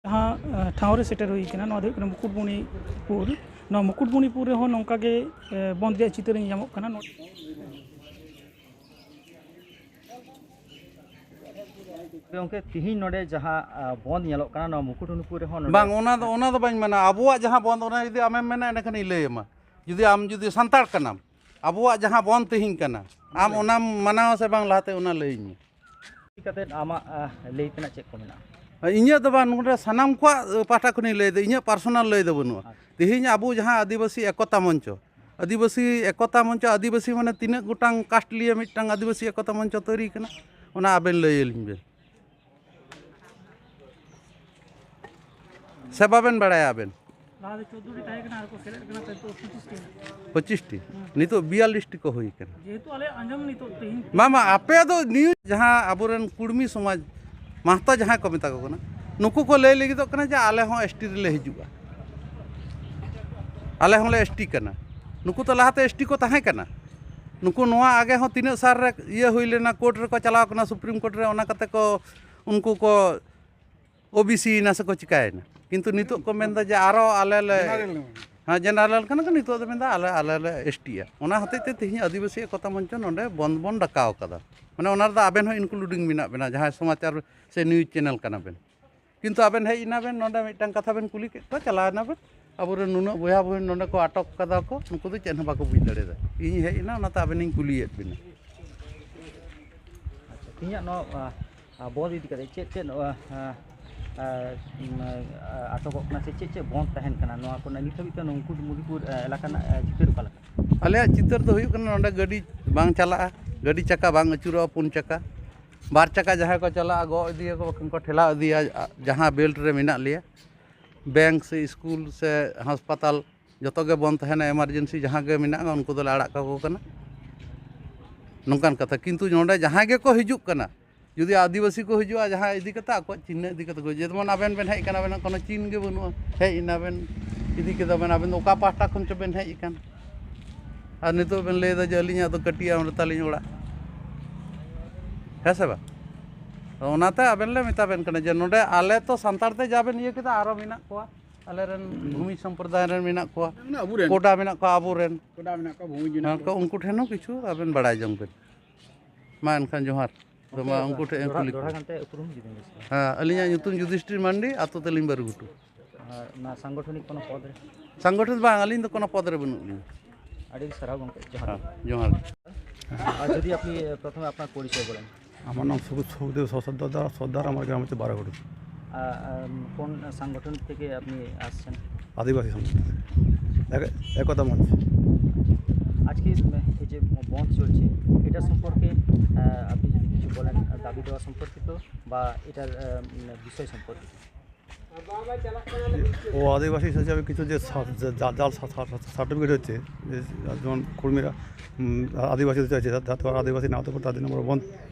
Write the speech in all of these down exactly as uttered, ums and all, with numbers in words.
ᱡᱟᱦᱟᱸ ᱴᱷᱟᱶ ᱨᱮ ᱥᱮᱴᱮᱨ ᱦᱩᱭ ᱠᱟᱱᱟ, ᱱᱚᱣᱟ ᱫᱚ ᱦᱩᱭᱩᱜ ᱠᱟᱱᱟ ᱢᱩᱠᱩᱴᱢᱩᱱᱤᱯᱩᱨ᱾ ᱱᱚᱣᱟ ᱢᱩᱠᱩᱴᱢᱩᱱᱤᱯᱩᱨ ᱨᱮᱦᱚᱸ ᱱᱚᱝᱠᱟ ᱜᱮ ᱵᱚᱱᱫ ᱨᱮᱭᱟᱜ ᱪᱤᱛᱟᱹᱨ ᱧᱮᱞ ᱧᱟᱢᱚᱜ ᱠᱟᱱᱟ᱾ ᱜᱚᱢᱠᱮ, ᱛᱤᱦᱤᱧ ᱱᱚᱰᱮ ᱡᱟᱦᱟᱸ ᱵᱚᱱᱫ ᱧᱮᱞᱚᱜ ᱠᱟᱱᱟ, ᱱᱚᱣᱟ ᱢᱩᱠᱩᱴᱢᱩᱱᱤᱯᱩᱨ ᱨᱮᱦᱚᱸ ᱵᱟᱝ, ᱚᱱᱟ ᱫᱚ ᱚᱱᱟ ᱫᱚ ᱵᱟᱹᱧ ᱢᱮᱱᱟ᱾ ᱟᱵᱚᱣᱟᱜ ᱡᱟᱦᱟᱸ ᱵᱚᱱᱫ, ᱚᱱᱟ ᱡᱩᱫᱤ ᱟᱢᱮᱢ ᱢᱮᱱᱟ, ᱮᱸᱰᱮᱠᱷᱟᱱᱤᱧ ᱞᱟᱹᱭ ᱟᱢᱟ᱾ ᱡᱩᱫᱤ ᱟᱢ ᱡᱩᱫᱤ ᱥᱟᱱᱛᱟᱲ ᱠᱟᱱᱟᱢ, ᱟᱵᱚᱣᱟᱜ ᱡᱟᱦᱟᱸ ᱵᱚᱱᱫ ᱛᱤᱦᱤᱧ ᱠᱟᱱᱟ, ᱟᱢ ᱚᱱᱟᱢ ᱢᱟᱱᱟᱣᱟ ᱥᱮ ᱵᱟᱝ, ᱞᱟᱦᱟᱛᱮ ᱚᱱᱟ ᱞᱟᱹᱭᱟᱹᱧ ᱢᱮ᱾ ᱤᱫᱤ ᱠᱟᱛᱮ ᱟᱢᱟᱜ ᱞᱟᱹᱭ ᱛᱮᱱᱟᱜ ᱪᱮᱫ ᱠᱚ ᱢᱮᱱᱟᱜᱼᱟ? ᱤᱧᱟᱹᱜ ᱫᱚ ᱵᱟᱝ, ᱱᱚᱰᱮ ᱥᱟᱱᱟᱢ ᱠᱚᱣᱟᱜ ᱯᱟᱦᱴᱟ ᱠᱷᱚᱱᱤᱧ ᱞᱟᱹᱭᱫᱟ, ᱤᱧᱟᱹᱜ ᱯᱟᱨᱥᱚᱱᱟᱞ ᱞᱟᱹᱭ ᱫᱚ ᱵᱟᱹᱱᱩᱜᱼᱟ᱾ ᱛᱮᱦᱮᱧ ᱟᱵᱚ ᱡᱟᱦᱟᱸ ᱟᱹᱫᱤᱵᱟᱹᱥᱤ ᱮᱠᱚᱛᱟ ᱢᱚᱧᱪᱚ, ᱟᱹᱫᱤᱵᱟᱹᱥᱤ ᱮᱠᱚᱛᱟ ᱢᱚᱧᱪᱚ, ᱟᱹᱫᱤᱵᱟᱹᱥᱤ ᱢᱟᱱᱮ ᱛᱤᱱᱟᱹᱜ ᱜᱚᱴᱟᱝ ᱠᱟᱥᱴ ᱞᱤᱭᱮ ᱢᱤᱫᱴᱟᱝ ᱟᱹᱫᱤᱵᱟᱹᱥᱤ ᱮᱠᱚᱛᱟ ᱢᱚᱧᱪᱚ ᱛᱳᱭᱨᱤ ᱠᱟᱱᱟ, ᱚᱱᱟ ᱟᱵᱮᱱ ᱞᱟᱹᱭ ᱟᱹᱞᱤᱧ ᱵᱮᱱ᱾ ᱥᱮ ᱵᱟᱵᱮᱱ ᱵᱟᱲᱟᱭᱟ ᱟᱵᱮᱱ? ᱞᱟᱦᱟ ᱫᱚ ᱪᱳᱫᱽᱫᱳ ᱴᱤ ᱛᱟᱦᱮᱸ ᱠᱟᱱᱟ, ᱟᱨ ᱠᱚ ᱥᱮᱞᱮᱫ ᱠᱟᱱᱟ, ᱛᱟᱨᱯᱚᱨ ᱯᱚᱸᱪᱤᱥ ᱴᱤ᱾ ᱯᱚᱸᱪᱤᱥ ᱴᱤ? ᱱᱤᱛᱚᱜ ᱵᱤᱭᱟᱞᱞᱤᱥ ᱴᱤ ᱠᱚ ᱦᱩᱭ ᱠᱟᱱᱟ᱾ ᱡᱮᱦᱮᱛᱩ ᱟᱞᱮ ᱟᱸᱡᱚᱢ ᱱᱤᱛᱚᱜ ᱛᱮᱦᱮᱧ ᱵᱟᱝ, ᱵᱟᱝ, ᱟᱯᱮ ᱫᱚ ᱱᱤᱭᱩᱡᱽ ᱡᱟᱦᱟᱸ ᱟᱵᱚᱨᱮᱱ ᱠᱩᱲᱢᱤ ᱥᱚᱢᱟᱡᱽ ᱢᱟᱦᱛᱟ ᱡᱟᱦᱟᱸᱭ ᱠᱚ ᱢᱮᱛᱟ ᱠᱚ ᱠᱟᱱᱟ, ᱱᱩᱠᱩ ᱠᱚ ᱞᱟᱹᱭ ᱞᱟᱹᱜᱤᱫᱚᱜ ᱠᱟᱱᱟ ᱡᱮ ᱟᱞᱮ ᱦᱚᱸ ᱮᱥ ᱴᱤ ᱨᱮᱞᱮ ᱦᱤᱡᱩᱜᱼᱟ, ᱟᱞᱮ ᱦᱚᱸᱞᱮ ᱮᱥ ᱴᱤ ᱠᱟᱱᱟ᱾ ᱱᱩᱠᱩ ᱛᱚ ᱞᱟᱦᱟᱛᱮ ᱮᱥ ᱴᱤ ᱠᱚ ᱛᱟᱦᱮᱸ ᱠᱟᱱᱟ᱾ ᱱᱩᱠᱩ ᱱᱚᱣᱟ ᱟᱜᱮ ᱦᱚᱸ ᱛᱤᱱᱟᱹᱜ ᱥᱟᱞ ᱨᱮ ᱤᱭᱟᱹ ᱦᱩᱭ ᱞᱮᱱᱟ, ᱠᱳᱨᱴ ᱨᱮᱠᱚ ᱪᱟᱞᱟᱣ ᱠᱟᱱᱟ, ᱥᱩᱯᱨᱤᱢ ᱠᱳᱨᱴ ᱨᱮ, ᱚᱱᱟ ᱠᱟᱛᱮ ᱠᱚ ᱩᱱᱠᱩ ᱠᱚ ᱳ ᱵᱤ ᱥᱤ ᱮᱱᱟ ᱥᱮᱠᱚ ᱪᱤᱠᱟᱭᱮᱱᱟ, ᱠᱤᱱᱛᱩ ᱱᱤᱛᱚᱜ ᱠᱚ ᱢᱮᱱᱫᱟ ᱡᱮ ᱟᱨᱚ ᱟᱞᱮ ᱞᱮ ᱡᱮᱱᱟᱨᱮᱞ ᱠᱟᱱᱟ᱾ ᱦᱮᱸ, ᱡᱮᱱᱟᱨᱮᱞ ᱠᱟᱱᱟ ᱠᱚ, ᱱᱤᱛᱚᱜ ᱫᱚ ᱢᱮᱱᱫᱟ ᱟᱞᱮ, ᱟᱞᱮ ᱞᱮ ᱮᱥ ᱴᱤᱜᱼᱟ᱾ ᱚᱱᱟ ᱦᱚᱛᱮᱡ ᱛᱮ ᱛᱮᱦᱮᱧ ᱟᱹᱫᱤᱵᱟᱹᱥᱤ ᱮᱠᱚᱛᱟ ᱢᱚᱧᱪᱚ ᱱᱚᱰᱮ ᱵᱚᱱᱫ ᱵᱚᱱ ᱰᱟᱠᱟᱣ ᱠᱟᱫᱟ᱾ ᱢᱟᱱᱮ ᱚᱱᱟ ᱨᱮᱫᱚ ᱟᱵᱮᱱ ᱦᱚᱸ ᱤᱱᱠᱞᱩᱰᱤᱝ ᱢᱮᱱᱟᱜ ᱵᱮᱱᱟ, ᱡᱟᱦᱟᱸᱭ ᱥᱚᱢᱟᱪᱟᱨ ᱥᱮ ᱱᱤᱭᱩᱡᱽ ᱪᱮᱱᱮᱞ ᱠᱟᱱᱟ ᱵᱮᱱ, ᱠᱤᱱᱛᱩ ᱟᱵᱮᱱ ᱦᱮᱡ ᱮᱱᱟ ᱵᱮᱱ, ᱱᱚᱰᱮ ᱢᱤᱫᱴᱟᱝ ᱠᱟᱛᱷᱟ ᱵᱮᱱ ᱠᱩᱞᱤ ᱠᱮᱫ ᱠᱚᱣᱟ, ᱪᱟᱞᱟᱣ ᱮᱱᱟ ᱵᱮᱱ, ᱟᱵᱚᱨᱮᱱ ᱱᱩᱱᱟᱹᱜ ᱵᱚᱭᱦᱟ ᱵᱚᱦᱤᱱ ᱱᱚᱰᱮ ᱠᱚ ᱟᱴᱚᱠ ᱠᱟᱫᱟ ᱠᱚ, ᱩᱱᱠᱩ ᱫᱚ ᱪᱮᱫ ᱦᱚᱸ ᱵᱟᱠᱚ ᱵᱩᱡᱽ ᱫᱟᱲᱮᱭᱟᱫᱟ᱾ ᱤᱧ ᱦᱮᱡ ᱮᱱᱟ, ᱚᱱᱟᱛᱮ ᱟᱵᱮᱱᱤᱧ ᱠᱩᱞᱤᱭᱮᱫ ᱵᱮᱱᱟ᱾ ᱟᱪᱪᱷᱟ, ᱛᱮᱦᱮᱧᱟᱜ ᱱᱚᱣᱟ ᱟᱨ ᱵᱚᱱᱫ ᱤᱫᱤ ᱠᱟᱛᱮ ᱪᱮᱫ ᱪᱮᱫ ᱟᱴᱚᱠᱚᱜ ᱠᱟᱱᱟ ᱥᱮ ᱪᱮᱫ ᱪᱮᱫ ᱵᱚᱱᱫ ᱛᱟᱦᱮᱱ ᱠᱟᱱᱟ, ᱱᱚᱣᱟ ᱠᱚᱨᱮᱱᱟᱜ ᱱᱤᱛ ᱦᱟᱹᱵᱤᱡ ᱛᱮ ᱢᱩᱠᱩᱴᱢᱩᱱᱤᱯᱩᱨ ᱮᱞᱟᱠᱟ ᱨᱮᱱᱟᱜ ᱪᱤᱛᱟᱹᱨ ᱚᱠᱟ ᱞᱮᱠᱟ? ᱟᱞᱮᱭᱟᱜ ᱪᱤᱛᱟᱹᱨ ᱫᱚ ᱦᱩᱭᱩᱜ ᱠᱟᱱᱟ, ᱱᱚᱰᱮ ᱜᱟᱹᱰᱤ ᱵᱟᱝ ᱪᱟᱞᱟᱜᱼᱟ, ᱜᱟᱹᱰᱤ ᱪᱟᱠᱟ ᱵᱟᱝ ᱟᱹᱪᱩᱨᱚᱜᱼᱟ, ᱯᱩᱱ ᱪᱟᱠᱟ, ᱵᱟᱨ ᱪᱟᱠᱟ ᱡᱟᱦᱟᱸᱭ ᱠᱚ ᱪᱟᱞᱟᱜᱼᱟ, ᱜᱚᱜ ᱤᱫᱤᱭᱟᱠᱚ, ᱵᱟᱠᱷᱟᱱ ᱠᱚ ᱴᱷᱮᱞᱟᱣ ᱤᱫᱤᱭᱟ, ᱡᱟᱦᱟᱸ ᱵᱮᱞᱴ ᱨᱮ ᱢᱮᱱᱟᱜ ᱞᱮᱭᱟ᱾ ᱵᱮᱝᱠ ᱥᱮ ᱥᱠᱩᱞ ᱥᱮ ᱦᱟᱥᱯᱟᱛᱟᱞ ᱡᱚᱛᱚ ᱜᱮ ᱵᱚᱱᱫ ᱛᱟᱦᱮᱱᱟ, ᱮᱢᱟᱨᱡᱮᱱᱥᱤ ᱡᱟᱦᱟᱸ ᱜᱮ ᱢᱮᱱᱟᱜᱼᱟ, ᱩᱱᱠᱩ ᱫᱚᱞᱮ ᱟᱲᱟᱜ ᱠᱟᱠᱚ ᱠᱟᱱᱟ, ᱱᱚᱝᱠᱟᱱ ᱠᱟᱛᱷᱟ᱾ ᱠᱤᱱᱛᱩ ᱱᱚᱰᱮ ᱡᱟᱦᱟᱸᱭ ᱜᱮᱠᱚ ᱦᱤᱡᱩᱜ ᱠᱟᱱᱟ, ᱡᱩᱫᱤ ᱟᱹᱫᱤᱵᱟᱹᱥᱤ ᱠᱚ ᱦᱤᱡᱩᱜᱼᱟ, ᱡᱟᱦᱟᱸᱭ ᱤᱫᱤ ᱠᱟᱛᱮ ᱟᱠᱚᱣᱟᱜ ᱪᱤᱱᱦᱟᱹ ᱤᱫᱤ ᱠᱟᱛᱮ ᱠᱚ, ᱡᱮᱢᱚᱱ ᱟᱵᱮᱱ ᱵᱮᱱ ᱦᱮᱡ ᱠᱟᱱᱟ, ᱟᱵᱮᱱᱟᱜ ᱠᱳᱱᱳ ᱪᱤᱱ ᱜᱮ ᱵᱟᱹᱱᱩᱜᱼᱟ, ᱦᱮᱡ ᱮᱱᱟ ᱵᱮᱱ, ᱤᱫᱤ ᱠᱮᱫᱟ ᱵᱮᱱ, ᱟᱵᱮᱱ ᱫᱚ ᱚᱠᱟ ᱯᱟᱦᱴᱟ ᱠᱷᱚᱱ ᱪᱚ ᱵᱮᱱ ᱦᱮᱡ ᱟᱠᱟᱱ, ᱟᱨ ᱱᱤᱛᱚᱜ ᱵᱮᱱ ᱞᱟᱹᱭᱫᱟ ᱡᱮ ᱟᱹᱞᱤᱧᱟᱜ ᱫᱚ ᱠᱟᱹᱴᱤᱡ ᱚᱸᱰᱮ ᱛᱟᱹᱞᱤᱧ ᱚᱲᱟᱜ, ᱦᱮᱸ ᱥᱮ ᱵᱟᱝ? ᱚᱱᱟᱛᱮ ᱟᱵᱮᱱ ᱞᱮ ᱢᱮᱛᱟ ᱵᱮᱱ ᱠᱟᱱᱟ ᱡᱮ ᱱᱚᱰᱮ ᱟᱞᱮ ᱛᱚ ᱥᱟᱱᱛᱟᱲ ᱛᱮ ᱡᱟ ᱵᱮᱱ ᱤᱭᱟᱹ ᱠᱮᱫᱟ, ᱟᱨᱚ ᱢᱮᱱᱟᱜ ᱠᱚᱣᱟ, ᱟᱞᱮᱨᱮᱱ ᱵᱷᱩᱢᱤ ᱥᱚᱢᱯᱨᱚᱫᱟᱭ ᱨᱮᱱ ᱢᱮᱱᱟᱜ ᱠᱚᱣᱟ, ᱢᱟᱱᱮ ᱟᱵᱚᱨᱮᱱ᱾ ᱠᱚᱰᱟ ᱢᱮᱱᱟᱜ ᱠᱚᱣᱟ ᱟᱵᱚᱨᱮᱱ᱾ ᱠᱚᱰᱟ ᱢᱮᱱᱟᱜ ᱠᱚᱣᱟ, ᱵᱷᱩᱢᱤ ᱢᱮᱱᱟᱜ ᱢᱮᱱᱠᱷᱟᱱ ᱠᱚᱣᱟ᱾ ᱩᱱᱠᱩ ᱴᱷᱮᱱ ᱦᱚᱸ ᱠᱤᱪᱷᱩ ᱟᱵᱮᱱ ᱵᱟᱲᱟᱭ ᱡᱚᱝ ᱵᱮᱱ᱾ ᱢᱟ ᱮᱱᱠᱷᱟᱱ ᱡᱚᱦᱟᱨ᱾ ᱛᱚ ᱢᱟ ᱩᱱᱠᱩ ᱴᱷᱮᱱ ᱫᱚᱦᱲᱟ, ᱠᱩᱞᱤ ᱫᱚᱦᱲᱟ ᱠᱚᱵᱮᱱ᱾ ᱜᱟᱱᱛᱮ ᱩᱯᱨᱩᱢ ᱡᱩᱫᱤ ᱵᱮᱥ᱾ ᱦᱮᱸ, ᱟᱹᱞᱤᱧᱟᱜ ᱧᱩᱛᱩᱢ ᱡᱩᱫᱷᱤᱥᱴᱤᱨ ᱢᱟᱱᱰᱤ, ᱟᱛᱳ ᱛᱟᱹᱞᱤᱧ ᱵᱟᱹᱨᱩᱜᱷᱩᱴᱩ᱾ ᱟᱨ ᱚᱱᱟ ᱥᱟᱝᱜᱚᱴᱷᱚᱱᱤᱠ ᱠᱳᱱᱳ ᱯᱚᱫᱽ ᱨᱮ? ᱥᱟᱝᱜᱚᱴᱷᱚᱱ ᱵᱟᱝ, ᱟᱹᱞᱤᱧ ᱫᱚ ᱠᱳᱱᱳ ᱯᱚᱫᱽ ᱨᱮ ᱵᱟᱹᱱᱩᱜ ᱞᱤᱧᱟ᱾ ᱟᱹᱰᱤ ᱥᱟᱨᱦᱟᱣ ᱜᱚᱢᱠᱮ, ᱡᱚᱦᱟᱨ᱾ ᱦᱮᱸ, ᱡᱚᱦᱟᱨ᱾ ᱟᱨ ᱡᱩᱫᱤ ᱟᱯᱮ ᱯᱨᱚᱛᱷᱚᱢᱮ ᱟᱯᱱᱟᱨ ᱯᱚᱨᱤᱪᱚᱭ ᱵᱚᱞᱮᱱ᱾ আমার নাম সুবোধ, সুখদেব সর্দার, সর্দার, আমার গ্রাম হচ্ছে বারোঘুটু। আ, আম, কোন সাংগঠনিক থেকে আপনি আসছেন? আদিবাসী সংগঠন, এক-, একতা মঞ্চ। আজকে, উম, এই যে বন্ধ চলছে, এটা সম্পর্কে, আ, আপনি যদি কিছু বলেন, আ, দাবি দেওয়া সম্পর্কিত বা এটার, আ, উম, বিষয় সম্পর্কিত। ও আদিবাসী হিসেবে কিছু যে সা-, যে জা-, জাল সা-, সা-, সা-, সার্টিফিকেট হচ্ছে, যে যেমন কর্মীরা, উম, আদিবাসী হতে চাইছে, যা-, যাতে ওরা আদিবাসী না হতে পারে, তার জন্য আমরা বন্ধ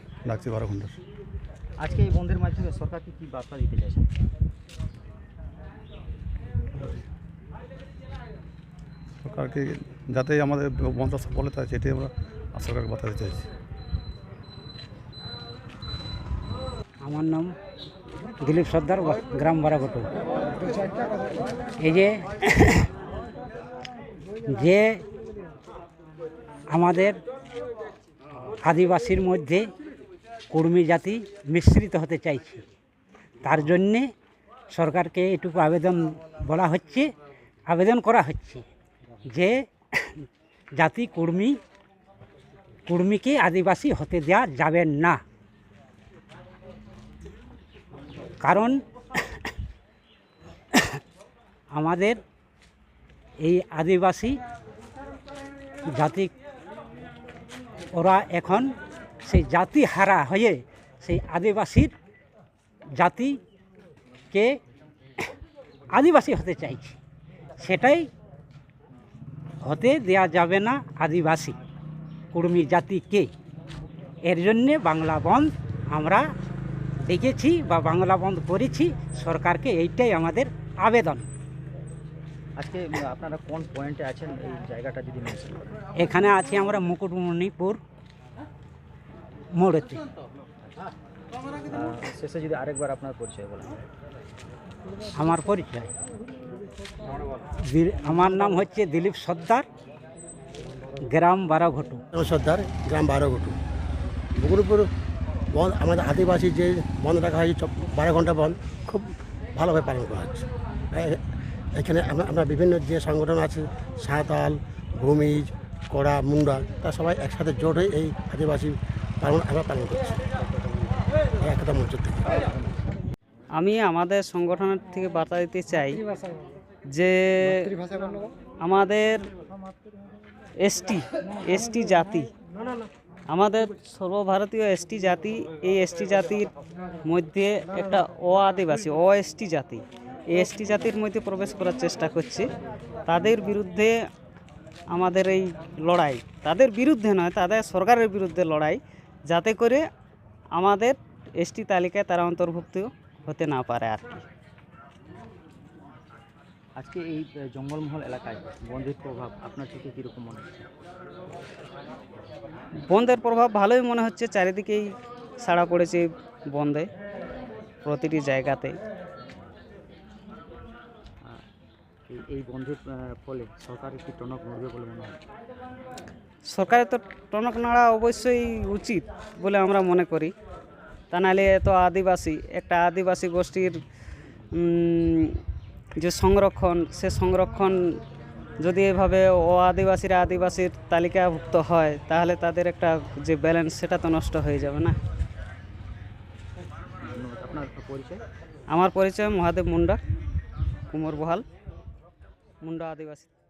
ডাকছি বারো ঘন্টার। আজকে এই বন্ধের মাধ্যমে সরকারকে কি বার্তা দিতে চাইছেন? সরকারকে যাতে আমাদের বন্ধটা সফল হয়, সেটাই আমরা সরকারকে বার্তা দিতে চাইছি। আমার নাম দিলীপ সর্দার, বা-, গ্রাম বারাঘটু। এই যে, যে আমাদের আদিবাসীর মধ্যে কুর্মী জাতি মিশ্রিত হতে চাইছে, তার জন্যে সরকারকে এটুকু আবেদন বলা হচ্ছে, আবেদন করা হচ্ছে যে জাতি কুর্মী, কুর্মীকে আদিবাসী হতে দেওয়া যাবে না। কারণ আমাদের এই আদিবাসী জাতি, ওরা এখন সেই জাতি হারা হয়ে সেই আদিবাসীর জাতিকে আদিবাসী হতে চাইছে, সেটাই হতে দেয়া যাবে না আদিবাসী কুর্মী জাতিকে। এর জন্যে বাংলা বন্ধ আমরা ডেকেছি বা বাংলা বন্ধ করেছি, সরকারকে এইটাই আমাদের আবেদন। আজকে, উম, আপনারা কোন পয়েন্টে আছেন, এই জায়গাটা যদি মেনশন করেন? এখানে আছি আমরা মুকুটমণিপুর মোড়েতে। আহ, শেষে যদি আরেকবার আপনার পরিচয় বলেন। আমার পরিচয়, দিল- আমার নাম হচ্ছে দিলীপ সর্দার, গ্রাম বারোঘটু। সর্দার, গ্রাম বারোঘটু। বকুলপুর বন্ধ, আমাদের আদিবাসী যে বন্ধ রাখা হয়, চব-, বারো ঘন্টা বন্ধ, খুব ভালোভাবে পালন করা হচ্ছে। এ-, এখানে আমরা, আমরা বিভিন্ন যে সংগঠন আছে, সাঁওতাল, ভূমিজ, কড়া, মুন্ডা, তারা সবাই একসাথে জোট হয়ে এই আদিবাসী পালন আমরা পালন করছি এই একতা মঞ্চ থেকে। আমি আমাদের সংগঠনের থেকে বার্তা দিতে চাই যে আমাদের এসটি, এসটি জাতি, আমাদের সর্বভারতীয় এসটি জাতি, এই এসটি জাতির মধ্যে একটা অ আদিবাসী, অ এসটি জাতি, এই এসটি জাতির মধ্যে প্রবেশ করার চেষ্টা করছে। তাদের বিরুদ্ধে আমাদের এই লড়াই, তাদের বিরুদ্ধে নয়, তাদের সরকারের বিরুদ্ধে লড়াই, যাতে করে আমাদের এসটি তালিকায় তারা অন্তর্ভুক্ত হতে না পারে আর কি। আজকে এই, আহ, জঙ্গলমহল এলাকায় বন্ধের প্রভাব আপনার চোখে কীরকম মনে হচ্ছে? বন্ধের প্রভাব ভালোই মনে হচ্ছে, চারিদিকেই সাড়া পড়েছে বন্ধে, প্রতিটি জায়গাতে। আহ, এই, এই বন্ধের, আহ, ফলে সরকারের কি টনক নড়বে বলে মনে হয়? সরকারের তো টনক নাড়া অবশ্যই উচিত বলে আমরা মনে করি। তা নাহলে এত আদিবাসী, একটা আদিবাসী গোষ্ঠীর, উম, যে সংরক্ষণ, সে সংরক্ষণ যদি এভাবে অ আদিবাসীরা আদিবাসীর তালিকাভুক্ত হয়, তাহলে তাদের একটা যে ব্যালেন্স, সেটা তো নষ্ট হয়ে যাবে না। ধন্যবাদ। আপনার পরিচয়? আমার পরিচয় মহাদেব মুন্ডা, কুমোর বহাল, মুন্ডা আদিবাসী।